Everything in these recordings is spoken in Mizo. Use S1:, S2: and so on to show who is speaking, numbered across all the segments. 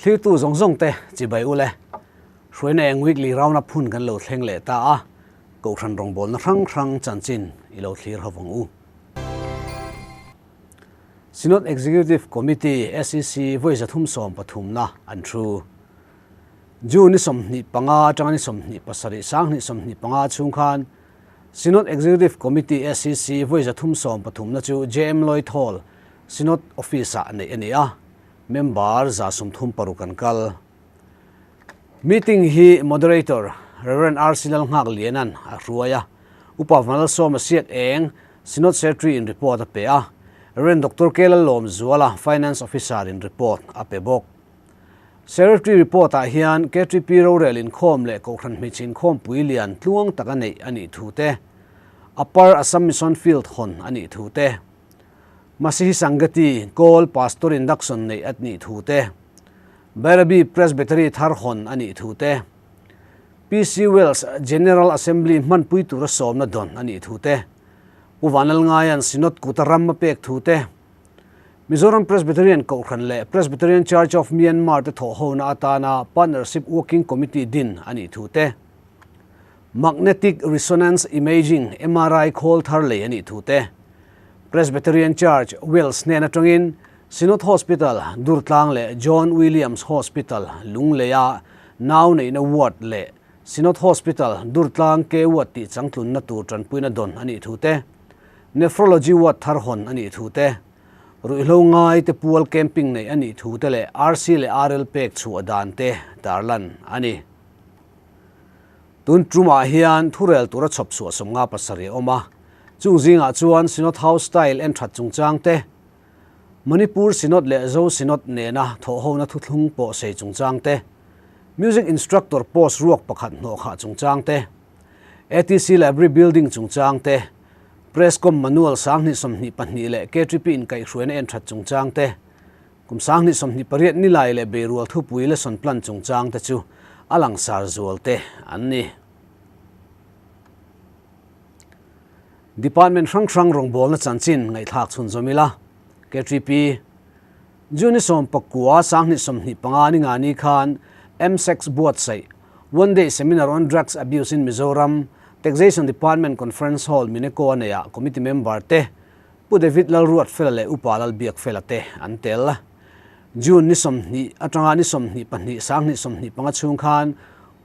S1: Thirtu zawng zawng te chibai ule. Hruaina eng weekly round up hun kan lo thleng leh ta a, Kohhran rawngbawlna hrang hrang chanchin i lo thlir ho vang u. Synod Executive Committee, SEC, vawi 333na an thu. June ni 25 atanga ni 27 2025 chhung khan Synod Executive Committee, SEC, vawi 333na chu JM Lloyd Hall, Synod Office-ah neih a ni a, member 136 an kal. Meeting hi Moderator, Rev. RC Lalnghakliana'n a hruai a, Upa Vanlalsawma Siak Eng, Synod Secretary in report a pe a, Rev. Doctor K Lallawmzuala, Finance Officer in report a pe bawk. Secretary report ah hian KTP rorel inkhawm leh Kohhran hmeichhe inkhawmpui lian tluang taka neih a nih thu te, Upper Assam Mission Field hawn a nih thu te, Masihi Sangati Kawl Pastor Induction neih a nih thu te, Bairabi Presbytery thar hawn a nih thu te, PC Wells General Assembly hmanpui tura sawmna dawn a nih thu te, Pu Vanlalngaia'n Synod kuta ram a pek thu te, Mizoram Presbyterian Kohhran leh Presbyterian Church of Myanmar te thawhhona atana Partnership Working Committee din a nih thu te, Magnetic Resonance Imaging, MRI, khawl thar lei a nih thu te, Presbyterian Church, Wales hnen atangin Synod Hospital, Durtlang leh John Williams Hospital, Lungleia nau neihna ward leh Synod Hospital, Durtlang K ward tih changtlunna tur tanpuina dawn a nih thu te, Nephrology ward thar hawn a nih thu te, ruihhlo ngai te pual camping neih a nih thu te leh RC leh RL pek chhuah dan te tarlan a ni. Tun tumah hian thurel tura chhawp chhuah 57 a awm a, chung zingah chuan Synod House style en that chungchang te, Manipur Synod leh Zo Synod nena thawhhona thuthlung pawh sei chungchang te, Music Instructor post ruak pakhat hnawhkhah chungchang te, ATC Library Building chungchang te, Presscom Manual 2022 leh KTP inkaihhruaina en that chungchang te, kum 2028 nilai leh beirual thupui lesson plan chungchang te chu a langsar zual te an ni. Department hrang hrang rawngbawlna chanchin ngaihthlak chhunzawm ila, KTP, June 19 2025 ni ngani khan MSEC buatsaih One Day Seminar on Drugs Abuse in Mizoram, Taxation Department Conference Hall, Mineko a neiah Committee member te Pu David Lalruatfela leh Upa Lalbiakfela te an tel. June ni 20 atanga ni 22 2025 chhung khan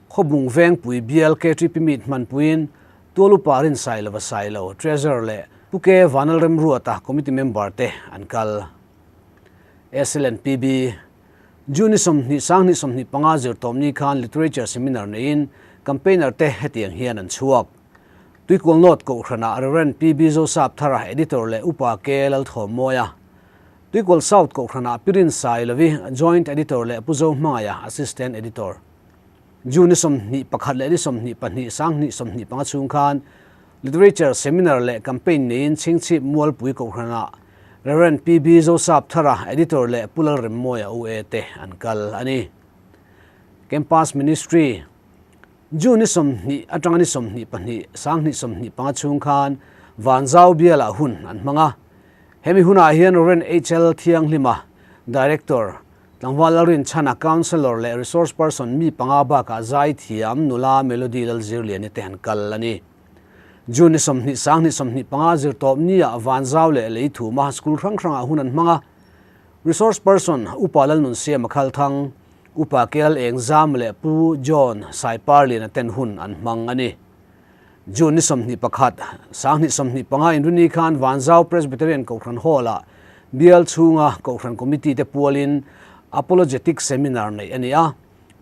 S1: Khawbung Vengpui bial KTP Meet hmanpuiin Tualupa Rinsailova Sailo, Treasurer leh Pu K Vanlalremruata Committee member te an kal. SLNPB, June ni 20 2025 zirtawmni khan Literature Seminar neiin Campaigner te hetiang hian an chhuak. Tuikual North Kohhranah Rev. PB Zosapthara, Editor leh Upa K Lalthawmmawia, Tuikual South Kohhranah Pirin Sailovi, Joint Editor leh Pu Zohmangaia, Assistant Editor. June ni 21 leh ni 22 2025 chhung khan Literature Seminar leh Campaign neiin Chhingchhip Mualpui Kohhranah Rev. PB Zosapthara, Editor leh Pu Lalremmawia OA te an kal a ni. Campus Ministry, June ni 20 atanga ni 22 2025 chhung khan Vanzau bialah hun an hmang a. Hemi hunah hian Rev. HL Thianghlima, Director, Tlangval Lalrinchhana, Councillor leh Resource Person mi panga bakah zaithiam nula Melody Lalzirliani te an kal a ni. June ni 20 2025 zirtawp niah Vanzau leh Leithuma school hrang hrangah hun an hmang a. Resource Person Upa Lalnunsiama Khalthang, Upa Kel Engzam leh Pu John Saiparliana ten hun an hmang a ni. June ni 21 2025 inrini khan Vanzau Presbyterian Kohhran Hall-ah bial chhunga Kohhran Committee te pualin Apologetic Seminar neih a ni a.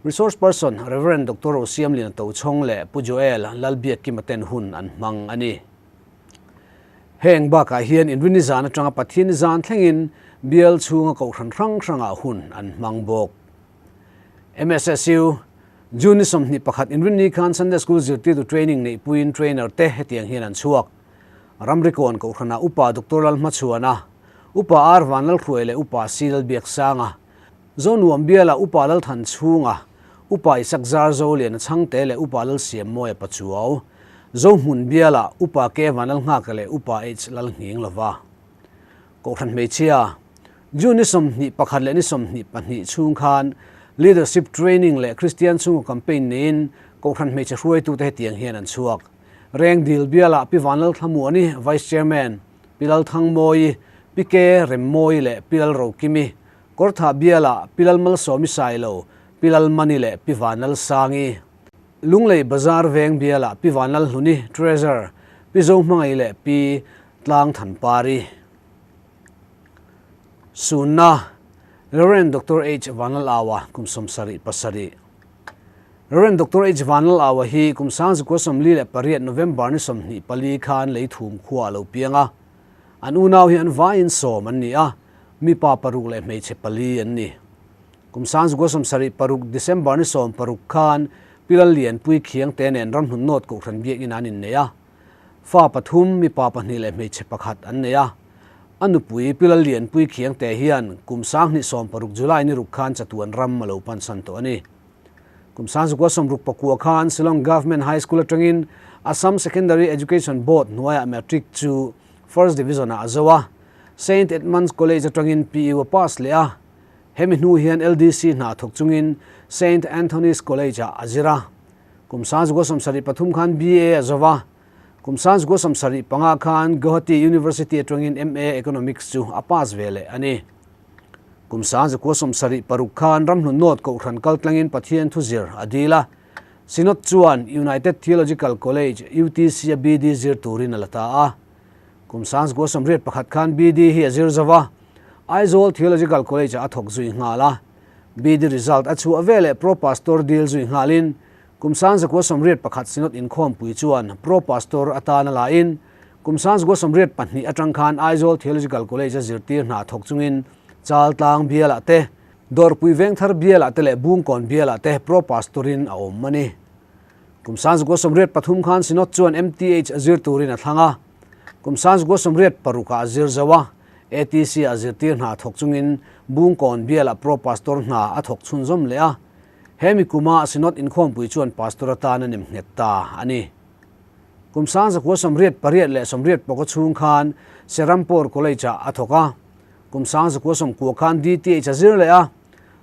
S1: Resource Person Rev. Doctor Rosiamliana Tochhawng leh Pu Joel Lalbiakkima ten hun an hmang a ni. Heng bakah hian inrini zan atanga Pathian zan thlengin bial chhunga Kohhran hrang hrangah hun an hmang bawk. MSSU, June ni 21 inrinni khan Sunday School zirtirtu training neihpuiin trainer te hetiang hian an chhuak. Ramrikawn Kohhranah Upa Doctor Lalhmachhuana, Upa R Vanlalhruai leh Upa C Lalbiaksanga, Zonuam bialah Upa Lalthanchhunga, Upa Isak Zarzoliana Chhangte leh Upa Lalsiammawia Pachuau, Zohmun bialah Upa K Vanlalnghaka leh Upa H Lalnghinglova. Kohhran hmeichhia, June ni 21 leh ni 22 chhung khan Leadership Training leh Kristian chhungkaw campaign neiin Kohhran hmeichhe hruaitute hetiang hian an chhuak. Rengdil bialah Pi Vanlalthlamuani, Vice Chairman, Pi Lalthangmawii, Pi Ke Remmawii leh Pi Lalrokimi, Kawrthah bialah Pi Lalmalsawmi Sailo, Pi Lalmani leh Pi Vanlalsangi. Lunglei Bazar veng bialah Pi Vanlalhluni, Treasurer, Pi Zohmangai leh Pi Tlangthanpari. Sunna, Rev. Doctor H. Vanlalaua, kum 77. Rev. Doctor H. Vanlalaua hi kum 1948 November ni 24 khan Leithum khua a lo piang a. An unau hi an vaiin sawm an ni a, mipa paruk leh hmeichhe pali an ni. Kum 1976 December ni 16 khan Pi Lallianpui Khiangte nen Ramhlun North Kohhran Biakinn an innei a. Fa pathum, mipa pahnih leh hmeichhe pakhat an nei a. A nupui Pi Lallianpui Khiangte hian kum 2016 July ni ruk khan chatuan ram a lo pansan tawh a ni. Kum 1969 khan Shillong Government High School atangin Assam Secondary Education Board hnuaiah Matric chu First Division-ah a zo a. Saint Edmund's College atangin PU a pass leh a. Hemi hnu hian LDC hna thawk chungin Saint Anthony's College-ah a zir a. Kum 1973 khan BA a zo a, kum 1975 khan Guwahati University atangin MA Economics chu a pass ve leh a ni. Kum 1976 khan Ramhlun North Kohhran kaltlangin Pathian thuzir a dil a, Synod chuan United Theological College, UTC, a BD zir turin a la ta a. Kum 1981 khan BD hi a zir zo a, Aizawl Theological College-ah a thawk zui nghal a. BD result a chhuah veleh Pro Pastor dil zui nghalin kum 1981 Synod inkhawmpui chuan Pro Pastor atan a lain kum 1982 atang khan Aizawl Theological College a zirtir hna thawk chungin Chaltlang bialah te, Dawrpui Vengthar bialah te leh Bungkawn bialah te Pro Pastor-in a awm a ni. Kum 1983 khan Synod chuan MTH a zir turin a thlang a, kum 1986 ah a zir zo a, ATC ah zirtir hna thawk chungin Bungkawn bialah Pro Pastor hna a thawk chhunzawm leh a, hemi kuma Synod inkhawmpui chuan Pastor atan a nem nghet ta a ni. Kum 1988 leh 88 chhung khan Serampore College ah a thawk a, kum 1990 khan DTH a zir leh a,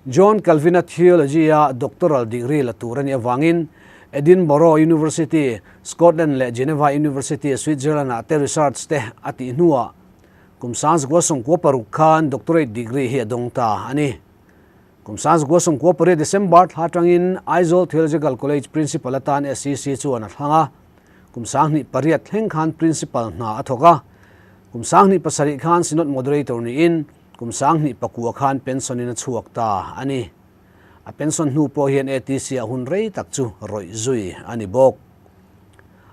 S1: John Calvin-a Theology-a doctoral degree la tur a nih avangin Edinburgh University, Scotland leh Geneva University, Switzerland-ah te research te a tih hnuah kum 1996 khan doctorate degree hi a dawng ta a ni. Kum 1998 December thla atangin Aizawl Theological College Principal atan SCC chuan a thlang a, kum 2008 thleng khan Principal hna a thawk a, kum 2007 khan Synod Moderator niin Kum 2009 khan pension in a chhuak ta a ni. A pension hnu pawh hian ATC ah hun rei tak chu rawih zui a ni bawk.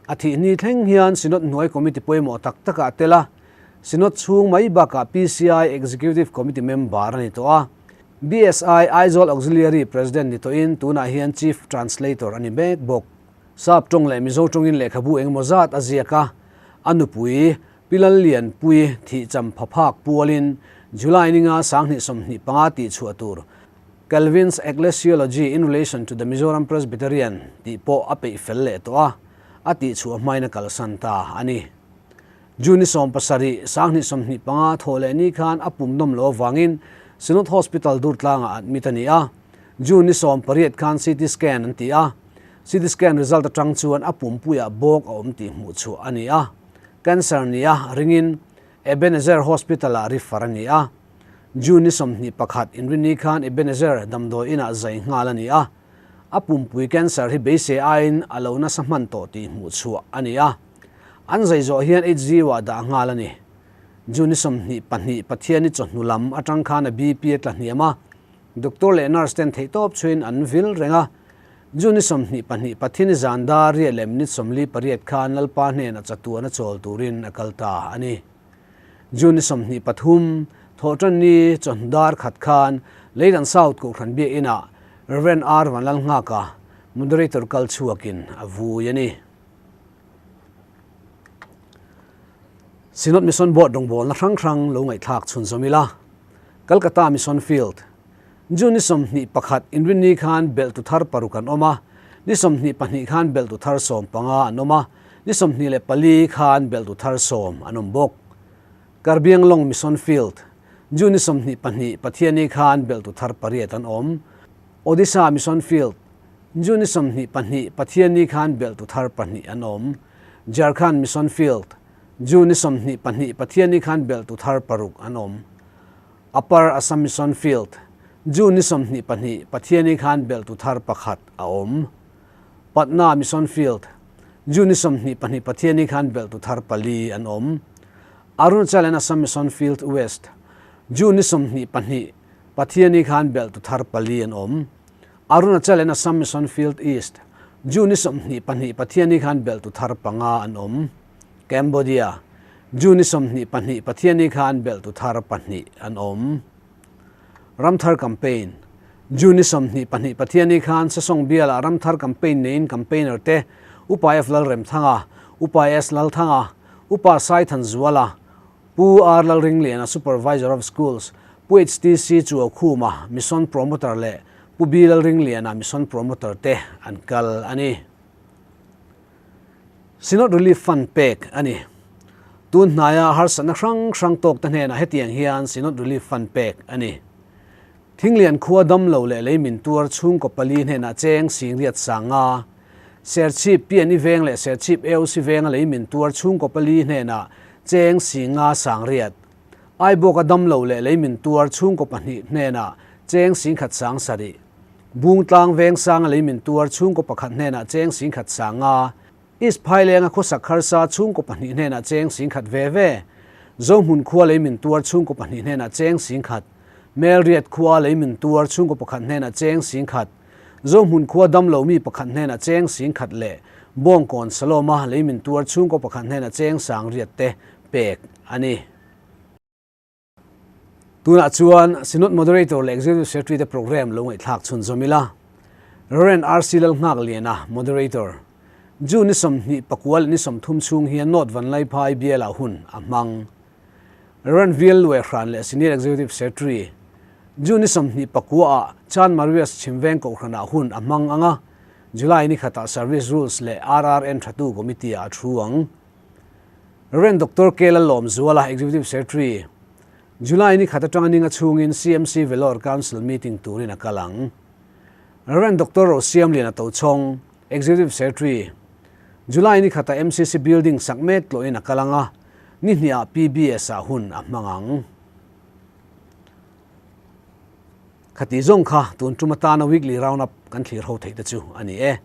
S1: A thihni thleng hian Synod hnuai committee pawimawh tak takah a tel a, Synod chhung mai bakah PCI Executive Committee member a ni tawh a, BSI Aizawl Auxiliary President ni tawhin tunah hian Chief Translator a ni mek bawk. Sap tawng leh Mizo tawngin lehkhabu engemaw zat a ziak a, a nupui Pi Lallianpui thih cham pha phak pualin July ninga 2025 tih chhuah tur Calvin's Ecclesiology in Relation to the Mizoram Presbyterian tih pawh a peih fel leh tawh a, a tih chhuah hmain a kalsan ta a ni. June ni 17, 2025 thawh leh ni khan a pum nawm loh avangin Synod Hospital Durtlangah admit a ni a, June ni 18 khan CT scan an ti a, CT scan result atang chuan a pumpuiah bawk a awm tih hmuh chhuah a ni a. Cancer nia ringin Ebenezer Hospital-ah refer a ni a. June ni 21 inrinni khan Ebenezer damdawi inah zai nghal a ni a. A pumpui cancer hi beisei aiin a lo nasa hman tawh tih hmuh chhuah a ni a. An zai zawh hian HGU-ah dah nghal a ni. June ni 22 Pathianni chawhnu lam atang khan a BP a tla hniam a. Doctor leh nurse ten theihtawp chhuin an vil reng a. June ni 22 Pathini zan dar riat leh minute 48 khan Lalpa hnenah chatuan a chawl turin a kal ta a ni. June ni 23, Thawhtanni chawhnu dar khat khan Leilan South Kohhran Biakinah Rev. R. Vanlalnghaka, Moderator kal chhuakin a vui a ni. Synod Mission Board rawngbawlna hrang hrang lo ngaihthlak chhunzawm ila, Calcutta Mission Field, June ni 21 inrinni khan belhtu thar paruk an awm a, ni 22 khan belhtu thar 15 an awm a, ni 24 khan belhtu thar sawm an awm bawk. Karbianglong Mission Field, June ni 22 Pathianni khan belhtu thar pariat an awm. Odisha Mission Field, June ni 22 Pathianni khan belhtu thar pahnih an awm. Jharkhand Mission Field, June ni 22 Pathianni khan belhtu thar paruk an awm. Upper Assam Mission Field, June ni 22 Pathianni khan belhtu thar pakhat a awm. Patna Mission Field, June ni 22 Pathianni khan belhtu thar pali an awm. Arunachal and Assam Mission Field West, June ni 22 Pathianni khan belhtu thar pali an awm. Arunachal and Assam Mission Field East, June ni 22 Pathianni khan belhtu thar panga an awm. Cambodia, June ni 22 Pathianni khan belhtu thar pahnih an awm. Ramthar Campaign, June ni 22 Pathianni khan Sesawng bialah Ramthar Campaign neiin campaigner te Upa F Lalremthanga, Upa S Lalthanga, Upa Saithanzuala, Pu R Lalringliana, Supervisor of Schools, Pu HTC Chuaukhuma, Mission Promoter leh Pu B Lalringliana, Mission Promoter te an kal a ni. Synod Relief Fund pek a ni. Tun hnaia harsatna hrang hrang tawk te hnenah hetiang hian Synod Relief Fund pek a ni. Thinglian khua dam lo leh lei min tuar chhungkaw pali hnenah cheng singriat sanga, Serchhip Piani veng leh Serchhip AOC venga lei min tuar chhungkaw pali hnenah cheng singa sangriat, Aibawka dam lo leh lei min tuar chhungkaw pahnih hnenah cheng singkhat sang sarih, Bungtlang veng sanga lei min tuar chhungkaw pakhat hnenah cheng singkhat sanga, East Phailenga khawsak harsa chhungkaw pahnih hnenah cheng singkhat ve ve, Zohmun khua lei min tuar chhungkaw pahnih hnenah cheng singkhat, Melriat khua lei min tuar chhungkaw pakhat hnenah cheng singkhat, Zohmun khua damlo mi pakhat hnenah cheng singkhat leh Bawngkawn Saloma lei min tuar chhungkaw pakhat hnenah cheng sangriat te pek a ni. Tunah chuan Synod Moderator leh Executive Secretary te programme lo ngaihthlak chhunzawm ila. Rev. RC Lalnghakliana, Moderator. June ni 29 leh ni 30 chhung hian North Vanlaiphai bialah hun a hmang. Rev. VL Luaihran leh Senior Executive Secretary. June ni 29 ah Chan Marius Chhimveng Kohhranah hun a hmang ang a, July ni khatah Service Rules leh RRN Thatu Committee ah a thu ang. Rev. Doctor K. Lalawmzuala, Executive Secretary, July ni khat atanga ninga chhungin CMC Vellore Council meeting turin a kal ang. Rev. Doctor Rosiamliana Tochhawng, Executive Secretary, July ni khatah MCC Building sak mek tlawhin a kal ang a, ni hniah PBS ah hun a hmang ang. Khati zawng kha tun tum atana weekly round up kan thlir ho theih te chu a ni e.